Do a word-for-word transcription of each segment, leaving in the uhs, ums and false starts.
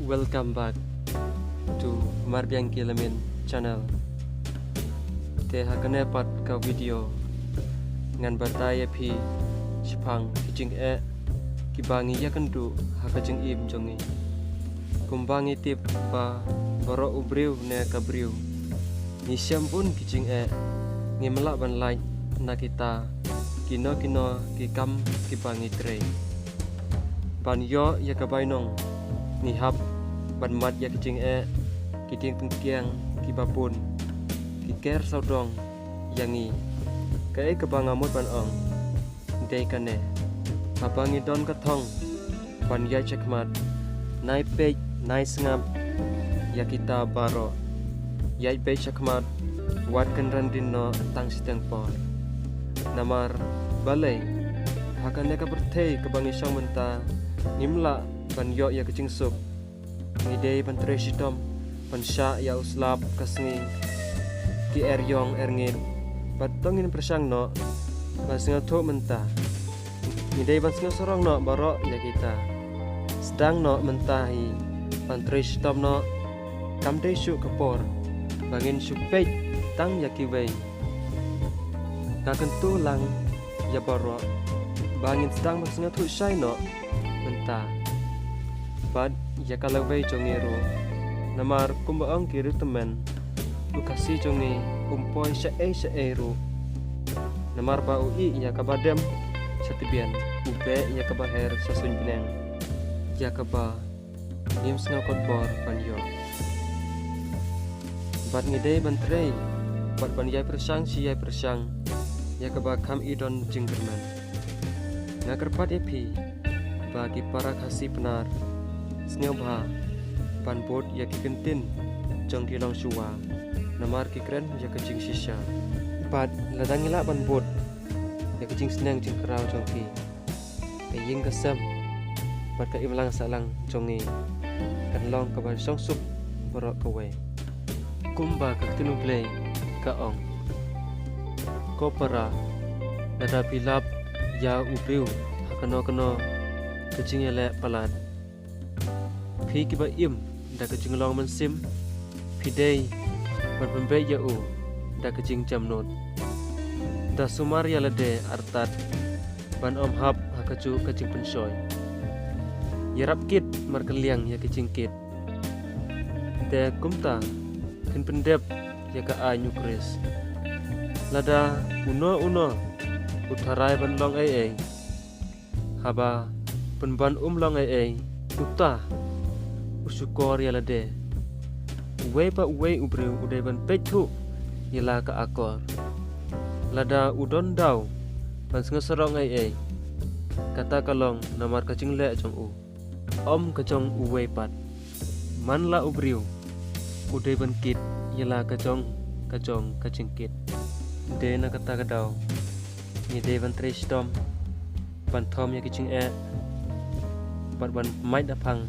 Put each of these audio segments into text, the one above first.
Welcome back to Marbiang Ki Lamin channel. Te ha kane pat ka video ngan batai ïa phi shaphang ki jingeh kiba ngi ïakynduh ha ka jingim jong ngi. Kumba ngi tip ba baroh u briew ne ka briew ngi shem bun ki jingeh, ngim lah ban lait na kita kino kino ki kam kiba ngi trei. Ban ïoh ïa ka bainong ngi hap ban mad ïa ki jingeh, ki diengpyngkiang kiba bun ki ker sawdong ïa ngi. Kaei kaba nga mut ban ong dei kane: haba ngi don ka thong ban ïaid shakhmat, nai peit nai sngap ïa kita baroh. Ïaid beit shakhmat, wat kynran dien noh tang shiteng por. Namar balei? Ha kane ka pyrthei kaba ngi shong mynta ngim lah ban ïoh ïa ka jingsuk. Ngi dei ban trei shitom ban shah ïa u slap ka sngi, ki er ïong er ngit. Bad to ngin pyrshang noh ban sngewthuh mynta. Ngi dei ban sngewsarong noh baroh ïa kita. Sdang noh mynta hi ban trei shitom noh. Kam dei shuh ka por ba ngin shu peit tang ïa kiwei. Nga kyntu lang ïa baroh ba ngin sdang ban sngewthuh shai noh mynta bad ïa ka lawei jong ngi ruh. Namar kumba ong ki riewtymmen, u Khasi jong ngi um poi shaei shaei ruh. Namar ba u ïeh ïa kaba dem sha tbian, u beh ïa kaba her sha suiñ bneng, ïa kaba ngim sngewkot bor ban ïoh. Bad ngi dei ban trei bad ban ïai pyrshang shi ïai pyrshang ïa kaba kham i don jingkyrmen. Nga kyrpad ïa phi ba ki para Khasi Pnar, sngewbha ban bud ïa ki kyntien jong ki longshuwa, namar ki kren ïa ka jingshisha. Bad lada ngi lah ban bud ïa ka jingsneng jingkhraw jong ki, ka ïing ka sem bad ka imlang sahlang jong ngi kan long kaba shongsuk baroh kawei. Kumba ka ktien U Blei ka ong, ko para, lada phi lap ïa u briew ha kano kano ka jingïaleh palat, phi kiba im da ka jinglong mynsiem, phi dei ban pynbeit ïa u da ka jingjemnud. Da sumar ïa lade artat ban ym hap ha kajuh ka jingpynshoi. Ïarap kit markylliang ïa ka jingkit, te kumta phin pyndep ïa ka aiñ U Khrist. Lada uno uno u tharai ban long ei ei, haba pynban um long ei ei, uta u shukor ïa lade. Uwei pa uwei u briew u dei ban peit thuh ïa la ka akor. Lada u don daw ban sngewsarong ei ei, kata ka long namar ka jingleh jong u, ym ka jong uwei pat. Man la u briew u dei ban kit ïa la ka jong ka jong ka jingkit. Dei na kata ka daw ngi dei ban trei shitom ban thom ïa ki jingeh bad ban mait na phang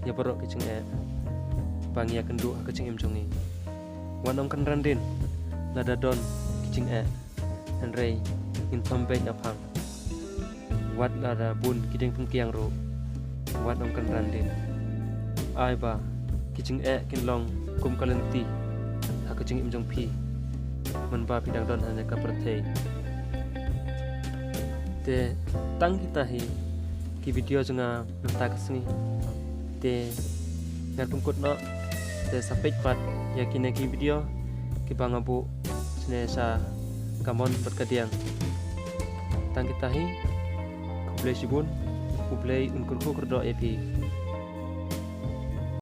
ïa baroh ki jingeh ba ngi ïakynduh ha ka jingim jong ngi. Wat nym kynran dien lada don ki jingeh, hynrei ngin thom beit na phang. Wat lada bun ki diengpyngkiang ruh, wat nym kynran dien. Ai ba ki jingeh kin long kum ka lynti ha ka jingim jong phi, mynba phi dang don ha kane ka pyrthei. Te tang kita hi ki video jong nga mynta ka sngi. Te ngan pynkut noh, te sa peit pat ïa kine ki video kiba nga buh shane sha ka mon bad ka diang. Tang kita hi, khublei shibun, U Blei un kyrkhu kyrdoh ïa phi.